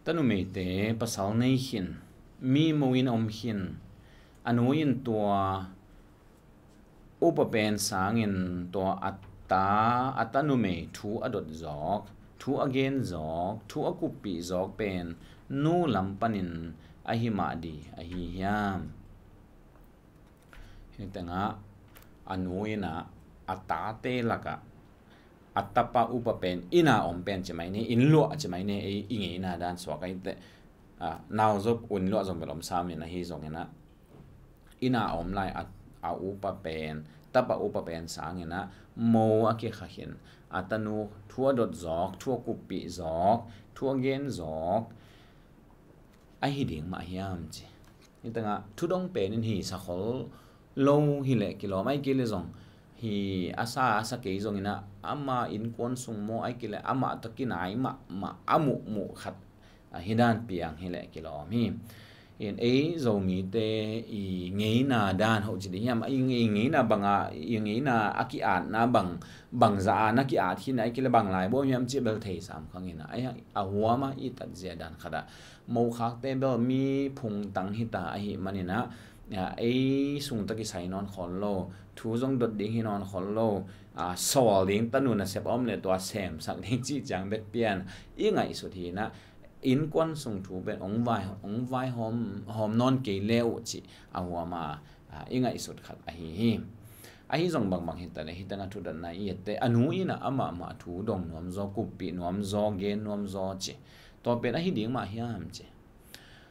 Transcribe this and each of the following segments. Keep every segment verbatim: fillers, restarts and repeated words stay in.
Tanumeite pasal nei khin, mi mo in om khin, a nu in tua upa pen sangin tua a ta, a tanumei thu a dot zawk, thu a gen zawk, thu a kuppih zawk pen nu lam panin ahi mah di ahi hiam? Hi tengah a nu in ah a tate lakah a tapa upa pen inn a om pen ci mai ni, inn luah ci mai ni, ei i ngeina dan suak ahi teh, a, nau zop inn luah zong bel om sam in ahi zongin ah inn a om lai a, a upa pen, tapa upa pen sangin ah mo a kikha khin, a tanu thu a dot zawk, thu a kuppih zawk, thu a gen zawk ahi ding mah hiam ci. Hi tengah thudong pen in hi sakhol lo hi leh kilawm, ai kei leh zong hi a sa a sa kei zongin ah ama innkuan sung maw, ai kei leh amah tawh kinai mahmah a muhmuh khat ahi dan piang hi leh kilawm hi. In ei Zomite i ngeina dan hoh ci ding hiam, i nge-, i ngeina banga, i ngeina a ki-atna bang, bangza a na ki-at khin ai kei leh bang lai bo hiam cih bel thei sam khang in ah, ai a huam a i tatzia dan khat ah mokhakte bel mi phungtang hita ahi manin ah, a, ei sung tawh kisai nawn khol lo, thu zong dot ding hi nawn khol lo, a, sawl ding tanu nasep a om leh tua semsak ding cih ciang bek pian i ngaihsut hi in ah, innkuan sung thu pen ong vai, ong vai hawm, hawm nawn kei le uh cih a huam a, a, i ngaihsut khat ahi hi. Ahi zong bangbang hi ta leh hi tengah thudotna i et teh a nu in ah amah mah thu dong nuam zaw, kuppih nuam zaw, gen nuam zaw ci. Tua pen ahi ding mah hiam ci.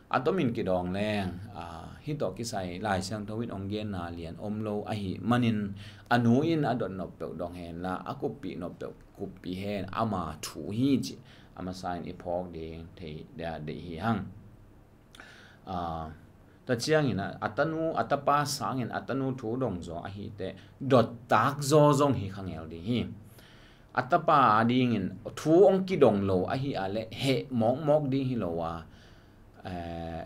A tomin kidawng leng, a, hi tawh kisai Lai Siangtho in ong genna lian om lo ahi manin a nu in a dot nop peuh dong hen la, a kuppih nop peuh kuppih hen, ama thu hi ci. A masa in i phawk ding thei dia deih hi hang. A, tua ciangin ah a tanu, a tapa sangin a tanu thu dong zaw ahi teh dot tak zaw zong hi kha ngel ding hi. A tapa a dingin thu ong kidong lo ahi a leh heh mawkmawk ding hi lo a, eh,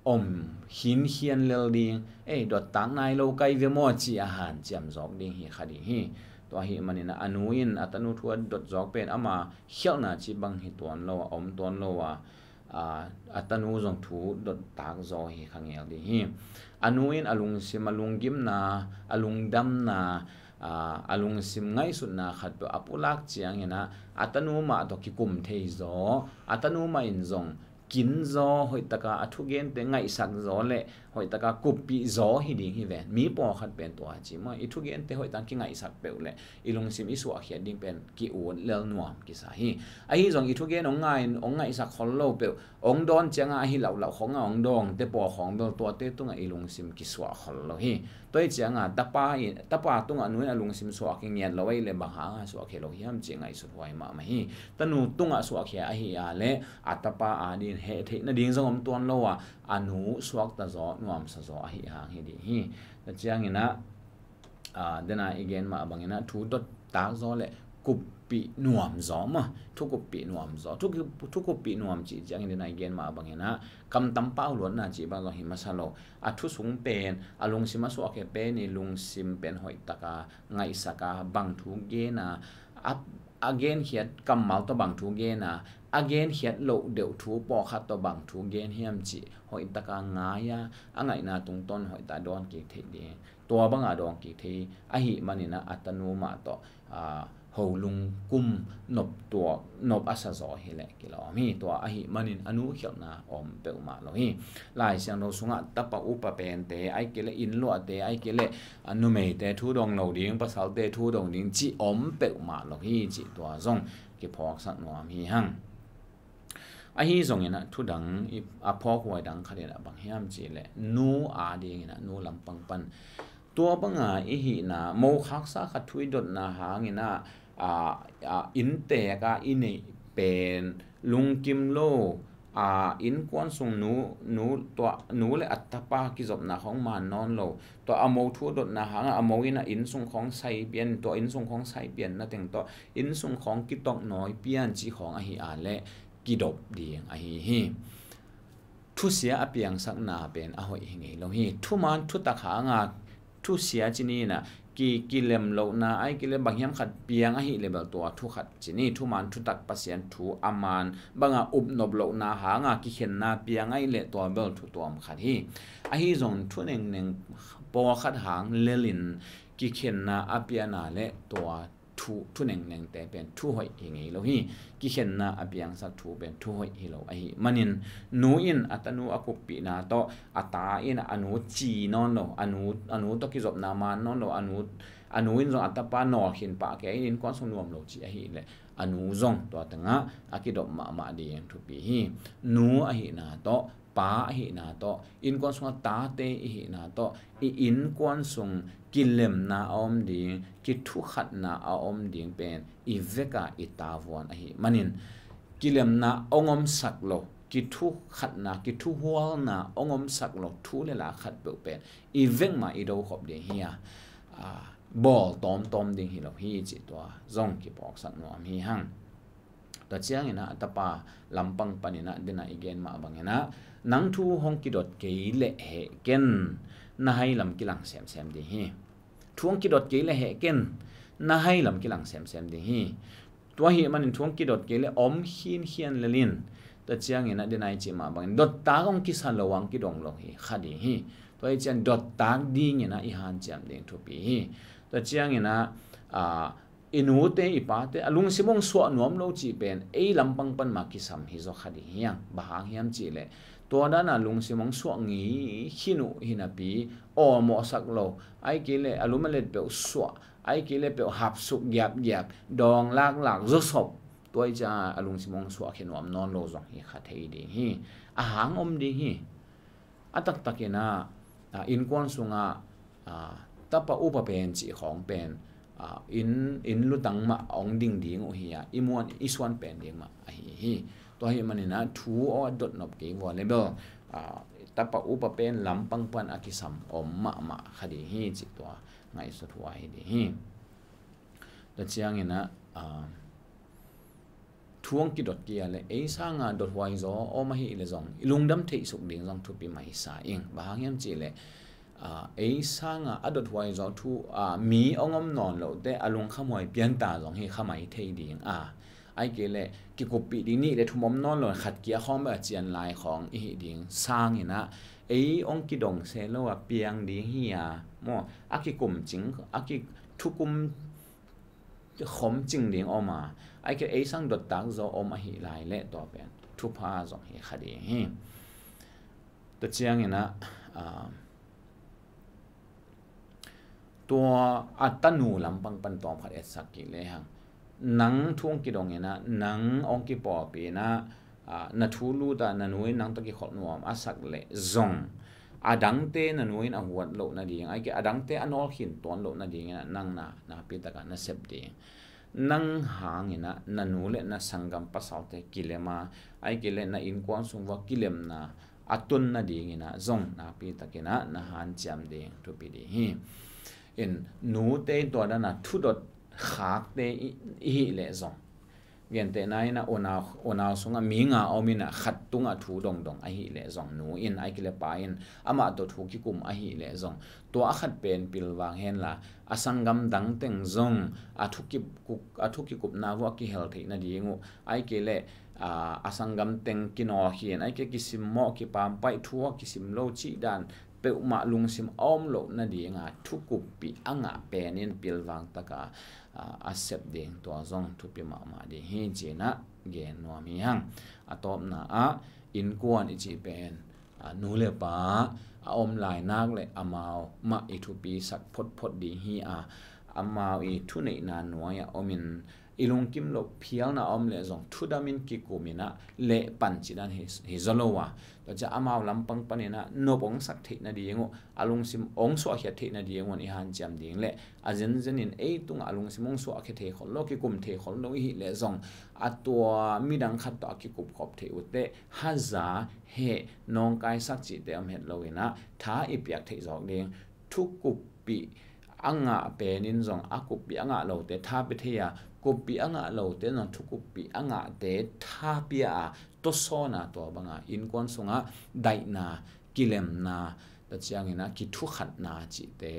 om khinkhian lel ding, ei, dot tak nai lo kai ve maw ci a hanciam zawk ding hi kha ding hi. Tua ahi manin ah a nu in a tanu thu a dot zawk pen ama khialhna ci bang hi tuan lo a, om tuan lo a, a, a tanu zong thu dot tak zaw hi kha ngel ding hi. A nu in a lungsim, a lunggimna, a lungdamna, a, a lungsim ngaihsutna khat peuh a pulak ciangin ah a tanu mah tawh kikum thei zaw, a tanu mah in zong kin zaw, hoih taka a thugente ngaihsak zaw leh hoih taka kuppih zaw hi ding hi ven. Mi pawlkhat pen tua ci maw, i thugente hoih taka kingaihsak peuh leh i lungsim i suahkhiat ding pen ki-ut lel nuam kisa hi. Ahi zong i thugen ong ngai, ong ngaihsak khol lo peuh, ong dawn cianga ahi lauhlauh khong a ong dawngte pawl khong bel tuate tungah i lungsim kisuah khol lo hi. Tua hi cianga tapa in, tapa tungah nu in a lungsim suah kingiat lo ahi leh bang hanga suahkhia lo hiam cih ngaihsut huai mahmah hi. Tanu tungah suahkhia ahi a leh a tapa a dingin heh theih nading zong om tuan lo a, a nu suakta zaw, nuamsa zaw ahi hang hi ding hi. Tua ciangin ah, a, dena i gen mah bangin ah thu dot tak zaw leh kuppih nuam zaw maw, thu kuppih nuam zaw, thu ki-, thu kuppih nuam cih ciangin dena i gen mah bangin ah kam tam pau luatna cih bang zong hi masa lo. A thu sung pen, a lungsim a suahkhia pen i lungsim pen hoih taka ngaihsak a, bang thu gen a, a, a genkhiat kammal tawh bang thu gen a, a genkhiat loh deuh thu pawlkhat tawh bang thu gen hiam cih hoih taka ngai a, a ngaihna tungtawn hoih taka dawn kik theih ding. Tua banga dawn kik thei ahi manin ah a tanu mah tawh, a, ho lungkum nop tuak, nop a sa zaw hi leh kilawm hi. Tua ahi manin a nu khialhna om peuhmah lo hi. Lai Siangtho sungah tapa upa pente, ai kei leh inn luahte, ai kei leh, a, numeite thu dong lo ding, pasalte thu dong ding cih om peuhmah lo hi cih tua zong kiphawksak nuam hi hang. Ahi zongin ah thudang i, a phawkhuai dang khat in ah bang hiam cih leh nu a dingin ah nu lampang pan tua banga i hihna, mokhaksa khat thu i dotna hangin ah, a, a, inntek a i neih pen lungkim lo, a, innkuan sung nu, nu, tua, nu le a tapa kizopna khong man nawn lo, tua a mo thu dotna hangah a mo in ah inn sung khong sai pian, tua inn sung khong sai pian na teng tawh inn sung khong kitok nawi pian ci khong ahi a leh kidop ding ahi hi. Thusia a piangsakna pen a hoih hi ngei lo hi. Thuman thutak hanga thusia ci ni in ah ki, kilem lohna ahih kei leh bang hiam khat piang ahih leh bel tua thu khat ci ni, thuman thutak Pasian thu a man banga upnop lohna hanga kikhenna piang ahih leh tua bel thu tuam khat hi. Ahi zong thu nengneng pawlkhat hang lelin kikhenna a piana leh tua thu, thu nengnengte pen thu hoih hi ngei lo hi. Kikhenna a piangsak thu pen thu hoih hi lo ahih manin, nu in a tanu a kuppihna tawh, a ta in a nu ci nawn lo, a nu, a nu tawh kizopna man nawn lo, a nu, a nu in zong a tapa nawl khin pah kei in innkuan sung nuam lo ci ahih leh a nu zong tua tengah a kidop mahmah ding thupi hi. Nu ahihna tawh, pa ahihna tawh, innkuan sungah tate i hihna tawh, i innkuan sung kilemna a om ding, kithukhatna a om ding pen i veka i tavuan ahih manin, kilemna hong omsak lo, kithukhatna, kithuhualna hong omsak lo thu le la khatpeuh pen i vek mah i dokhop ding hi a, a, bawl tawmtawm ding hi lo hi cih tua zong kiphawksak nuam hi hang. Tua ciangin ah, a tapa lampang panin ah, den a i gen mah bangin ah, nang thu hong kidot kei leh heh ken, na hai lam kilang semsem ding hi. Thu hong kidot kei leh heh ken, na hai lam kilang semsem ding hi. Tua ahih manin thu hong kidot kei leh om khinkhian lel in. Tua ciangin ah, den a i cih mah bangin, dottak hong kisa lo hong kidong lo hi, kha ding hi. Tua ahih ciang dottak dingin ah i hanciam ding thupi hi. Tua ciangin ah, a, i nute, i pate, a lungsim hong suah nuam lo cih pen ei lampang pan mah kisam hi zaw kha ding hi hang. Bang hang hiam cih leh, tua dan a lungsim hong suah ngei khin uh hi napi, awlmawhsak lo, ahih kei leh a lum a let peuh suah, ahih kei leh peuh hapsuk giapgiap, dawng laklak zawsop, tua ahih ciang a lungsim hong suah khia nuam nawn lo zong hi kha thei ding hi. A hang om ding hi. A taktakin ah, a, innkuan sungah, a, tapa upa pen cih khawng pen, a, inn, inn lutang mah hong ding ding uh hi a, i muan i suan pen ding mah ahi hi. Tua ahih manin ah, thu aw a dotnop kei vua leh bel, a, tapa upa pen lampang pan a kisam om mahmah kha ding hi cih tua ngaihsut huai ding hi. Tua ciangin ah, a, thu hong kidot kei a leh ei sanga dothuai zaw om ahih leh zong i lungdam theih suk ding zong thupi mai sa ing. Bang hang hiam cih leh, a, ei sanga a dothuai zaw thu, a, mi hong om nawn loh teh a lungkhamhuai pianta zong hi kha mai thei ding a, ahih kei leh kikuppih ding nih le thum om nawn lo, khat kia khawng bek a cian lai khawng i hih ding sangin ah, ei hong kidong se lo a piang ding hi a, maw, a kikum cing, a kithukum khom cing ding om a, ahih kei leh ei sang dottak zaw om ahih lai leh tua pen thupha zong hi kha ding hi. Tua ciangin ah, a, tua a tanu lampang pan tawm khat etsak kik lehang, nang thu hong kidongin ah, nang hong kipawlpih in ah, a, na thu lut a, na nu in nang tawh kikholh nuam a sak leh zong, a dangte na nu in a huat loh nading, ahih kei leh a dangte a nawlkhin tuan loh nadingin ah, nang na, nakpi takin na sep ding. Nang hangin ah na nu le na sanggam pasalte kilem a, ahih kei leh na innkuan sung vua kilemna a tun nadingin ah zong nakpi takin ah na hanciam ding thupi ding hi. In, nute in tua dan a thudot khakte i, i hih leh zong, gentehna in ah unau, unau sungah mi nga om in ah khat tungah thu dongdong ahih leh zong, nu in, ahih kei leh pa in amah tawh thu kikum ahih leh zong, tua a khat pen pilvang hen la, a sanggam dang teng zong a thu kikup, a thu kikupna vua kihel theih nading uh, ahih kei leh, a, a sanggam teng kinawlkhin, ahih kei leh kisimmawh, kipampaih, thu a kisim lo cih dan peuhmah lungsim a om loh nadinga thu kuppih a ngah pen in pilvang taka, a, a sep ding tua zong thupi mahmah ding hi ci-in ah gen nuam hi hang. A tawpna ah, innkuan i cih pen, a, nu le pa a om lai nak leh amau mah i thupisak photphot ding hi a, amau i thuneihna nuai-ah om in, i lungkim loh phialna a om leh zong thudam in kikum in ah leh pan cih dan hi, hi zaw lo a. Tua ciang amau lampang panin ah nop hong sak theih nading uh, a lungsim hong suahkhiat theih nading un i hanciam ding leh, a zenzen in ei tungah a lungsim hong suahkhia thei khol lo, kikum thei khol lo i hih leh zong, a tua midang khat tawh a kikupkhop theih uh teh, haza, heh, nawngkaisak cihte om het lo in ah, tha i piak theih zawk ding. Thu kuppih a ngah pen in zong a kuppih a ngah lote tha pia thei a, kuppih a ngah lote in zong thu kuppih a ngahte tha pia a, tawsawn a, tua banga innkuan sungah daihna, kilemna, tua ciangin ah kithukhatna cihte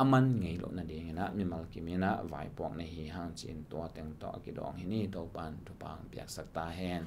a man ngei loh nadingin ah mimal kim in ah vaipuak na hi hang ci-in tua teng tawh a kidawng hi ni. Topa'n thupha hong piaksak ta hen.